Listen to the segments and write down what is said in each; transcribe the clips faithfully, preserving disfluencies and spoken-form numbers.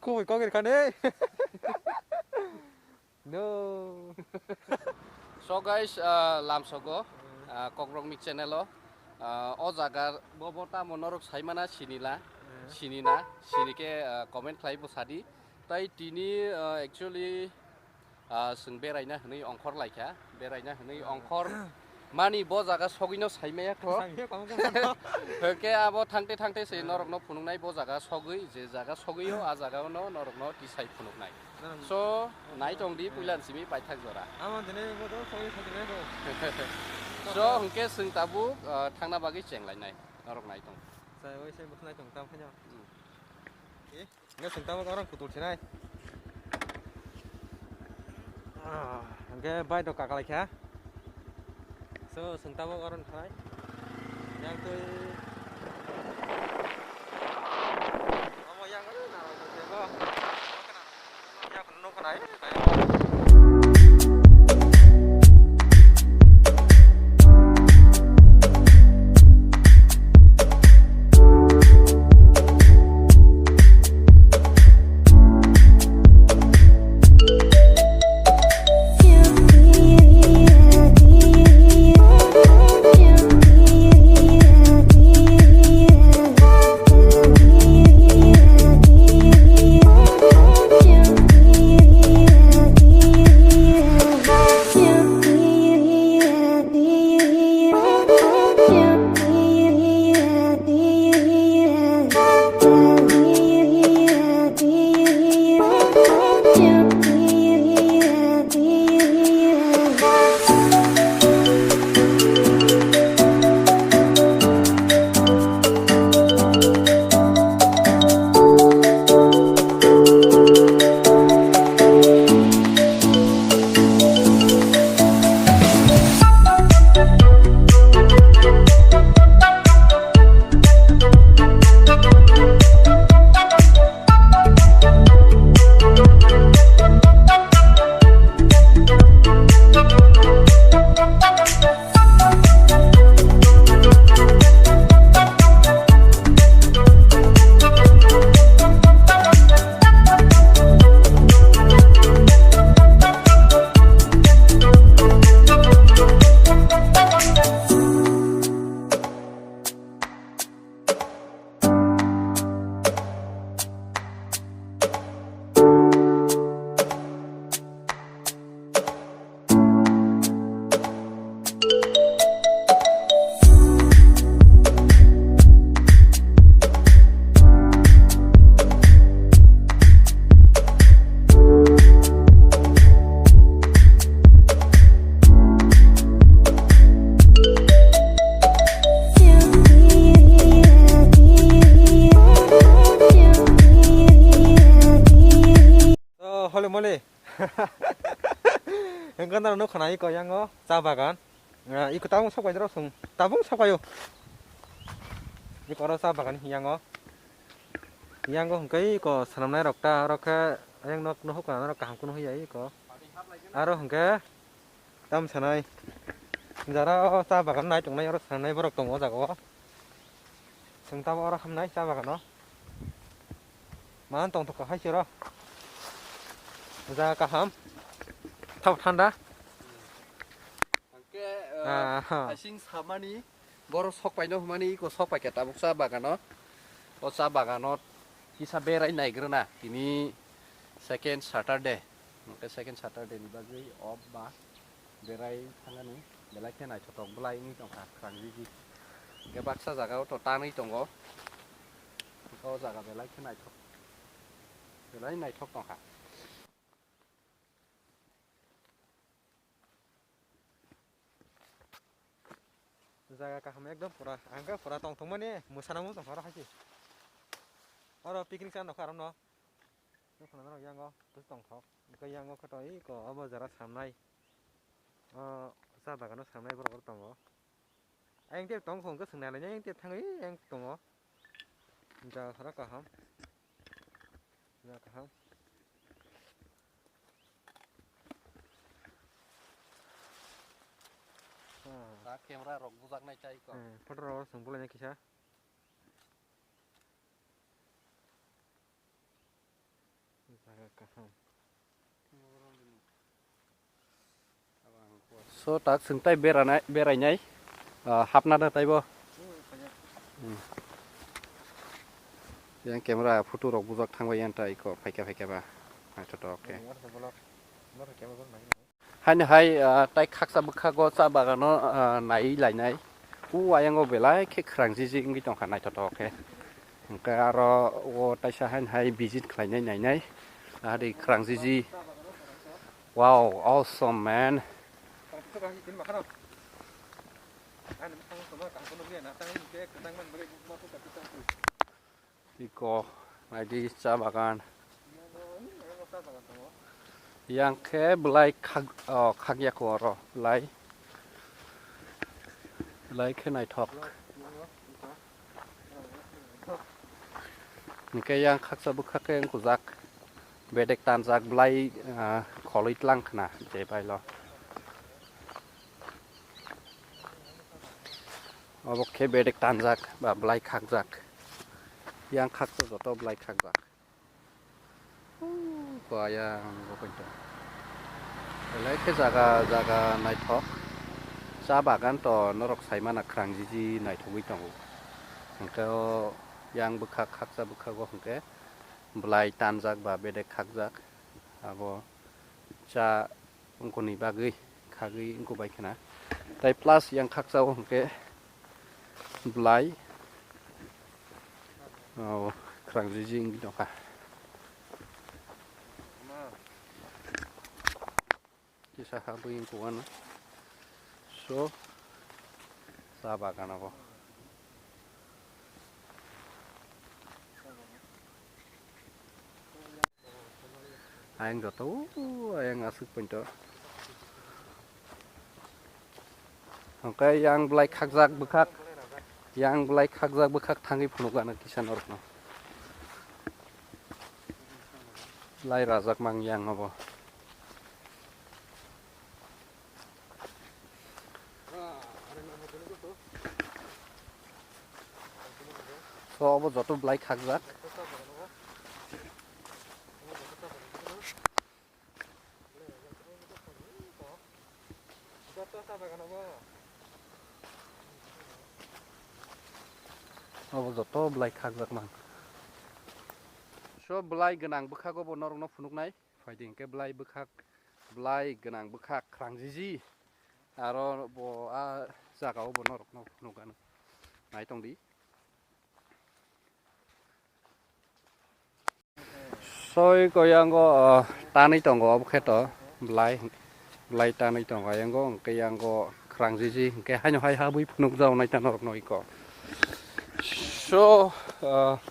Kubui kok rikha ne. No. So guys, ah, lamsogo, ah, Kokrokni channel o, ah, o jaga bo, bo tamo norok saimana sinila, sinina, sinike, ah, comment khlai bo sadi. Tai tini, ah, actually, ah, chwng beraina hwnwi ongkhor laikha, beraina hwnwi ongkhor mani bo jaga sogwino saimaya kho. Hwnkhe abo thangte thangte se norokno phunuknai bo jaga sogwi, je jaga sogwio, a jagao no norokno tisai phunuknai. So, nai tong di puila simi paithak jora. Amo dine bo to sogwi sogwi nai kho. So, hwnkhe chwng tabuk, ah, thangna bagwi chenglainai, norok nai tong. Sai oi sai bo nai tong tam khaino. Hmm. Eh? Hingke sengtamo orang kutul sinai. Ah, hingke bai do kakalai kha. So, sengtamo orang thanai. Yang tui. Omo yang mana naro tui bo. Yang kono nuknai. Oh, holy moly. Hingke norok nukha na iko yango cha bagan. Ah, iko tabung sok pai rok sung. Tabung sok paio. Iko oro cha bagan yango. Yango hingke iko swnamnai rok ta oro khe ayang nok nuhuk na norok kaham kunu hoi ya iko. Aro hingke tam sanai. Jara o cha bagan nai tongnai oro swnamnai borok tongo o jaga o. Chwng tabuk oro hamnai cha bagano. Mano tongthok hai se oro. Jaga kaham. Thok thanda. Hingke, eh, ah, ha. Hasing samani, borok sok paino hwnmani, iko sok paikha tabuk cha bagano. O cha bagano kisa berai naigrana. Tini second Saturday. Hingke second Saturday ni bagwi off ba. Berai thangani belai khe naithotok bwlai wngwi tongkha, khwrang rigi. Hingke baksa jaga o to tanwi tongo. Hingke o jaga belai khe naithok, belai naithok tongkha. Jaga kaham ekdom pura, ang khe pura tongthokmani mwsana mung tongkha oro hai se. Oro picnic cha nokha aro no. Nukha norok yango tongthok. Hingke yango khe to iko obo jara samnai. O cha bagano samnai borok oro tongo. Ayang tei tong khong khe swngnai lainai, ayang tei thangwi ayang tongo. Jaga sara kaham. Jaga kaham. Ah. Ta camera rok bujaknai chai ko. Eh, photo rok sung bulainai kisa. So tak chwng tai beranai, berainai, ah, hapna da taibo. Hmm. Yang camera photo rok bujak thangbai yang tai ko phaikha phaikha ba. Naithotok khe. Haino hai, ah, tai khaksa bwkhago cha bagano, ah, nai lainai. U ayango belai khe khwrang jiji wngwi tongkha naithotok khe. Hwnkhe aro o taisa haino hai visit khlainai nainai. Ari khwrang jiji. Wow, awesome man. Iko, naidi cha bagan. Yang khe belai khak, oh, khakya kho oro, belai. Belai khe naithok. Hwnkhe yang khaksa bwkhak khe wngkujak. Bedek tanjak belai, ah, kholwi tlang khna je bailo. Obo khe bedek tanjak ba belai khakjak. Yang khaksa joto belai khakjak. Huu, ko ayang bo poito. Belai khe jaga, jaga naithok. Cha bagan to norok saimana khwrang jiji naithogwi tongo. Hwnkhe o yang bwkhak, khaksa bwkhago hwnkhe belai tanjak ba bedek khakjak. Abo cha wngkoni bagwi khagwi wngkuk bai khna. Tai plus yang khaksa o hwnkhe belai, oh, khwrang jiji wngwi tongkha. Kisa ha bui wngkuk ano. So, cha bagan abo. Ayang joto, ayang aswk poito. Hwnkhe yang belai khakjak bwkhak, yang belai khakjak bwkhak thangwi phunuk ano kisa norokno. Belai rajak mang yang abo. So, obo joto belai khakjak. Obo joto belai khakjak mang. So, belai gwnang bwkhago bo norokno phunuknai. Phaidi hwnkhe belai bwkhak, belai gwnang bwkhak khwrang jiji. Aro bo a jagao bo norokno phunukgano. Naitongdi. Soi ko yango, ah, tanwi tongo obo khe to belai, belai tanwi tongo yango, hwnkhe yango khwrang jiji, hwnkhe haino hai habwi phunukjak naita norokno iko. So, ah,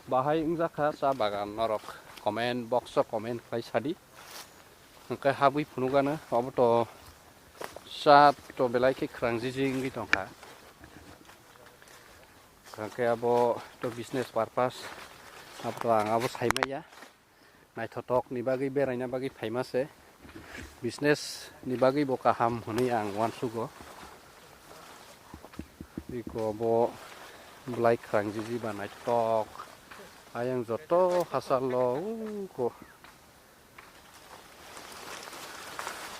bahai wngjakha cha bagan norok comment box o comment khlai sadi. Hwnkhe habwi phunukgano obo to cha to belai khe khwrang jiji wngwi tongkha. Hwnkhe abo to business purpose, abo to ang abo saimaya. Naithotok ni bagwi beraina bagwi phaima se. Business ni bagwi bo kaham hwnwi ang uansugo. Iko bo belai khwrang jiji ba naithotok. Ayang joto hachal o uko.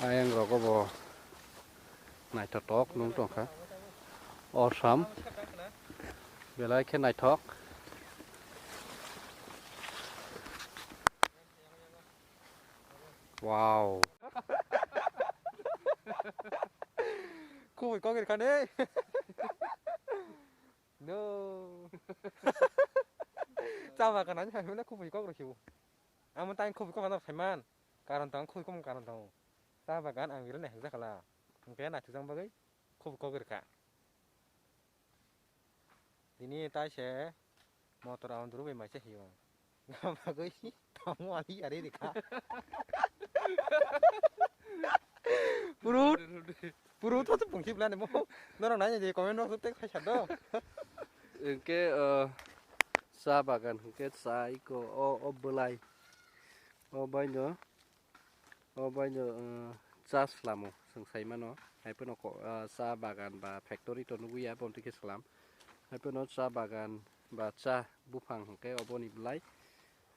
Ayang rogo bo naithotok nung tongkha. Awesome. Belai khe naithok. Wow. Kubui kok rikha ne. No. Chama kana ni phaimani kubui kok rikhibo. Amo tang kubui kok ano phaiman. Karon tang kubui kok karon tang. Cha bagan ang ri nai hwnjakhala. Hwnkhe naithokjak bagwi kubui kok rikha. Tini tai se motor aondro bai mai se hiyo. Gabagwi tamo ali ari rikha. Purut. Purut to pungsi blani mo. Norok nai je comment box te khai sado. Hwnkhe, uh, cha bagan hwnkhe cha iko o, o bwlai. O baino. O baino, uh, cha slamo, chwng sai mano. Hai phano ko-, uh, cha bagan ba factory to nugwi ya, bontwi khe slam. Hai phano cha bagan ba cha buphang hwnkhe oboni bwlai.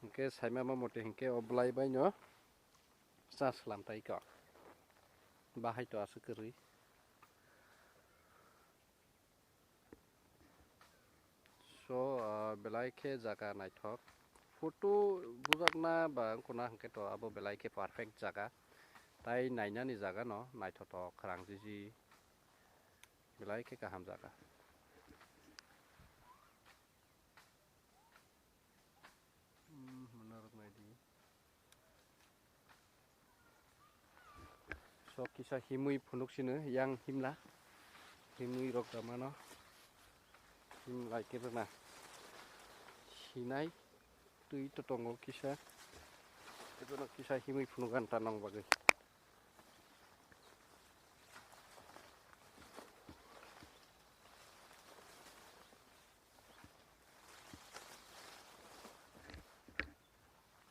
Hwnkhe saima ma mote hwnkhe o bwlai bai no cha swlam tai kok. Bahai to aswk kwrwi. So, ah, belai khe jaga naithok. Photo bujakna ba wngkuna hwnkhe to abo belai khe perfect jaga. Tai nainani jaga no naithothok khwrang jiji. Belai khe kaham jaga. Hmm, norok naidi. So kisa himwi phunuk sino yang himla. Himwi rok da mano. Himlai khe rwna. Sinai twi to tongo kisa. Ebono kisa himwi phunuk ganta nong bagwi.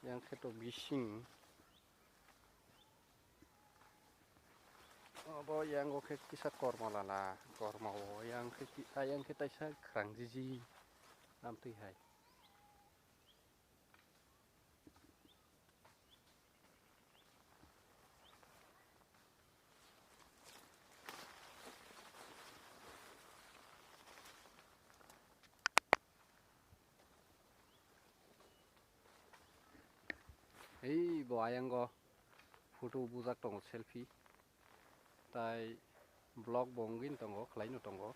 Yang khe to bising. Obo yang o khe kisa kormo lala, kormo o yang khe ki-, ayang khe taisa khwrang jiji amtwi hai. Ei bo ayango photo bujak tongo, selfie. Tai vlog bo wngwi tongo, khlaino tongo.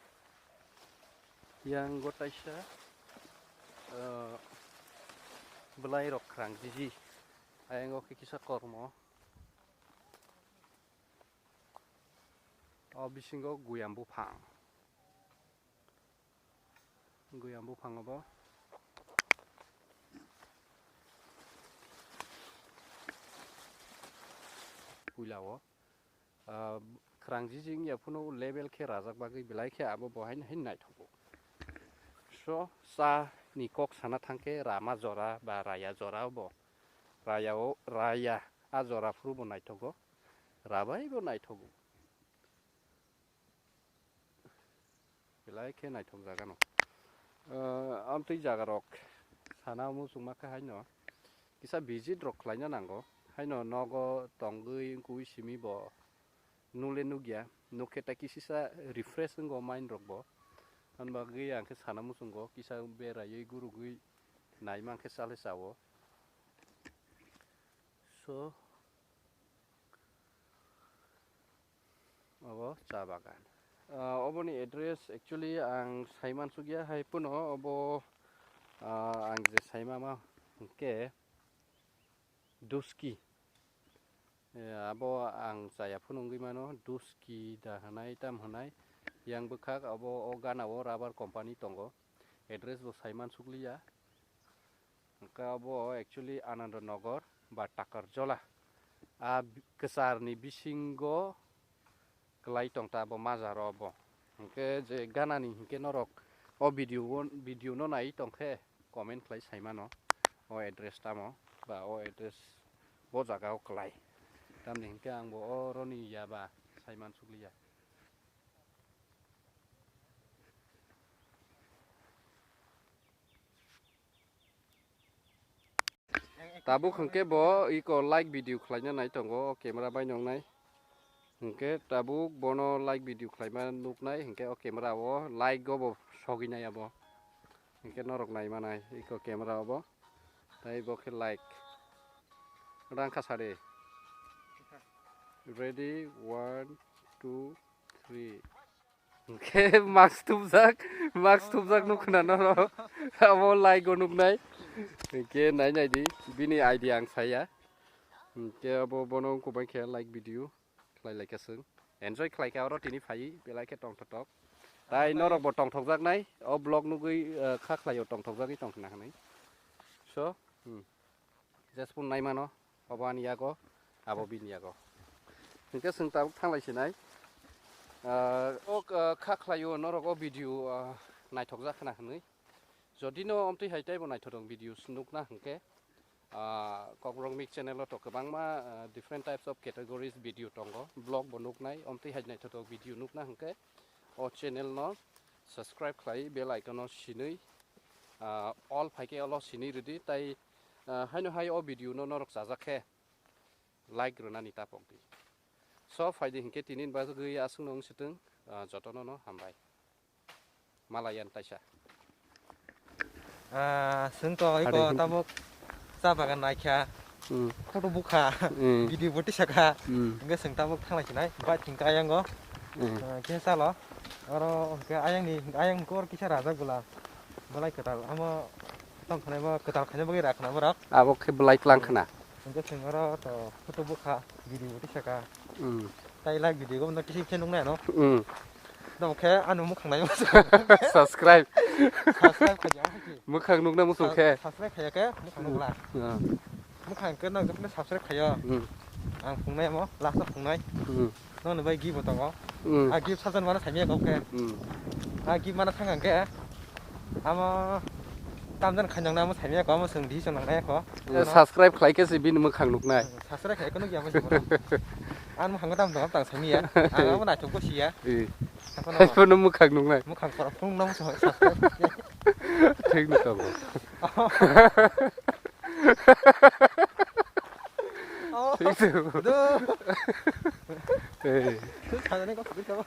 Yang go taisa, ah, bwlai rok khwrang jiji. Ayango khe kisa kormo. O bisingo guyam buphang. Guyam buphang obo. Puila o, ah, khwrang jiji wngya phano level khe rajak bagwi belai khe abo bo haino, haino naithogo. So, cha ni kok sana thangkhe rama jora ba raya jora obo. Raya o, raya a jora phuru bo naithogo. Rabai bo naithogo. Belai khe naithok jaga no. Ah, amtwi jaga rok sana muchungma khe haino kisa visit rok khlaina nango. Haino nogo tongwi wngkui simi bo nule nukya. Nuk khe ta kisisa refresh wngo mind rok bo. Ani bagwi ang khe sana muchungo kisa beraiwi gurugwi naima khe chale chao. So, obo cha bagan. Ah, oboni address actually ang saiman sugya hai puno obo, ah, ang je saima ma hwnkhe Duski. Eh, abo ang chaya phunugwi mano, Duski da hwnai, tam hwnai. Yang bwkhak abo o gana o rubber company tongo. Address bo saiman sukliya. Hwnkhe abo actually Ananda Nagar ba Takarjola. A bi-, kwcharni bisingo kwlai tong ta bo majaro bo. Hwnkhe je ganani hwnkhe norok o video o, video no nai tongkhe comment khlai saimano o address tamo ba o address bo jaga o kwlai. Tamni hwnkhe ang bo oroni ya ba saiman sukliya. Tabuk hwnkhe bo iko live video khlaina nai tongo, o camera bai nongnai. Hwnkhe tabuk bono live video khlaima nuknai, hwnkhe o camera o live go bo sogwi nai abo. Hwnkhe norok nai manai iko camera o bo. Tai bo khe live. Rang kha sade. Ready, one, two, three. Hwnkhe mask thumjak, mask thumjak nuk khna norok. Abo live o nuknai. Hwnkhe nai nai di, bini idea ang saya. Hwnkhe abo bono wngkuk bai khe live video khlai lai kha chwng. Enjoy khlai kha oro tini phai belai khe tongthotok. Tai norok bo tongthokjak nai. O vlog nugwi, eh, kha khlai o tongthokjagwi tong khna hwnwi. So, hmm. Jespun naimano, obo ani yago, abo bini yago. Hwnkhe chwng tabuk thanglai sinai. Ah, o, ah, kha khlaio norok o video, ah, naithokjak khna hwnwi. Jodi no omtwi hai teibo naithotok videos nukna hwnkhe, ah, Kokrok Mik channel o to kwbangma, ah, different types of categories video tongo. Vlog bo nuknai, omtwi hai naithotok video nukna hwnkhe o channel no subscribe khlai, bell icon o sinwi, ah, all phaikhe olo sinwi rwdi, tai Ah, haino hai o video no norok chajak khe like rwnani tapok di. So, phaidi hinkhe tini ni bagwi aswkno wng swtwng, ah, jotono no hambai. Malayan taisa. Ah, swng to iko Hari hin- tabuk cha bagan naikha. Hmm. Photo bukha. Hmm. Video bo tisakha. Hmm. Hingke swng tabuk thanglai sinai. Bai thingka ayango. Hmm. Ah, kisa chalo. Oro hingke ayangni, ayang kor kisa rajak bwla. Bwlai kwtal. Amo tong khanai bo kwtal khaina bagwi rakha na borok. Abo khe bwlai tlang khna. Hingke swng oro to photo bukha, video bo tisakha. Hmm. Tai like video bo no kisi khe nuknai ano. Hmm. Tamo khe ano mukhang nai. Subscribe. Subscribe khaja. Mukhang nukna muchung khe. Subscribe khaya khe mukhang nukla. Ah. Mukhang khe nang jepne subscribe khayo. Hmm. Ang phungnai mo, last o phungnai. Hmm. Nono bai gift bo tongo. Hmm. A gift sajan mana saimya kok khe. Hmm. A gift mana thang ang khe. Amo tamjan khanjang na amo saimya ko, amo swng di chong nang nai ko. Eh, subscribe khlai khe se bini mukhang nuknai. Subscribe khlai kono giya mo. An mukhang tam dong tang saimya. Ang amo naithok ko siya. Eh. Haikhe no mukhang nuknai. Mukhang khorok phung nang subscribe. Thik no tongo. Oh. Thik se. Do. Eh. Thik khanani ko thik ko.